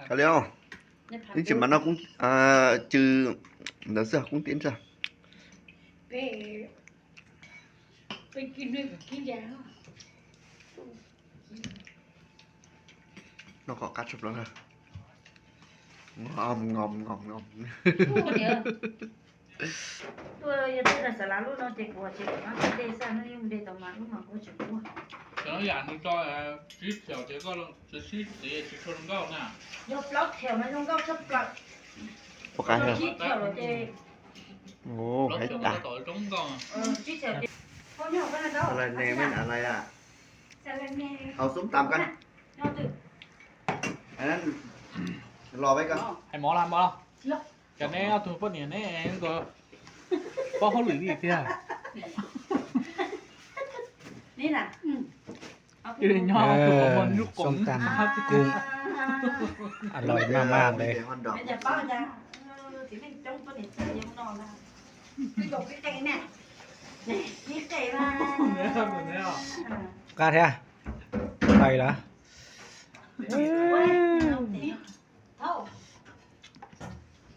Ka li, ib tsis mas no kuv cw ntawd xwb, kuv tib ntag. No kom qab tshaj plaws na. Ngom ngom ngom ngom. Tuaj yog tej xav lav lub no ces kuv ces kuv qab de xaj no yeej de tau mas lub mas kuv tsis muaj. Cov yam nws tso tsib txhiaum ces koj tsis sib txiv tsis tshua zoo nkauj na. Yog plaub txhiaum mas zoo nkauj tshaj plaws. Ua qab yog tsib txhiaum ces plaub txhiaum mas tau tom zoo nkauj. Tsib txhiaum ces. Lais ne, mej nam lais a? Hau xub tam koj. Los vais koj. Hais mov los mov. Cas neb ob tug poj niam neb nkaus paub hauj lwm li tiag. Nyob tus qhov muag nyuj qoom. Lais maj maj li. Qab thiab. Lais lawm.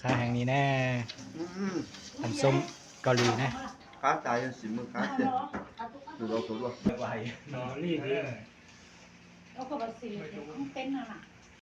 Qab heev li ne. Tăm xoob Kaus Lim ne. Qab tas yog sim mus qab tiag. Tus laus tus luaj.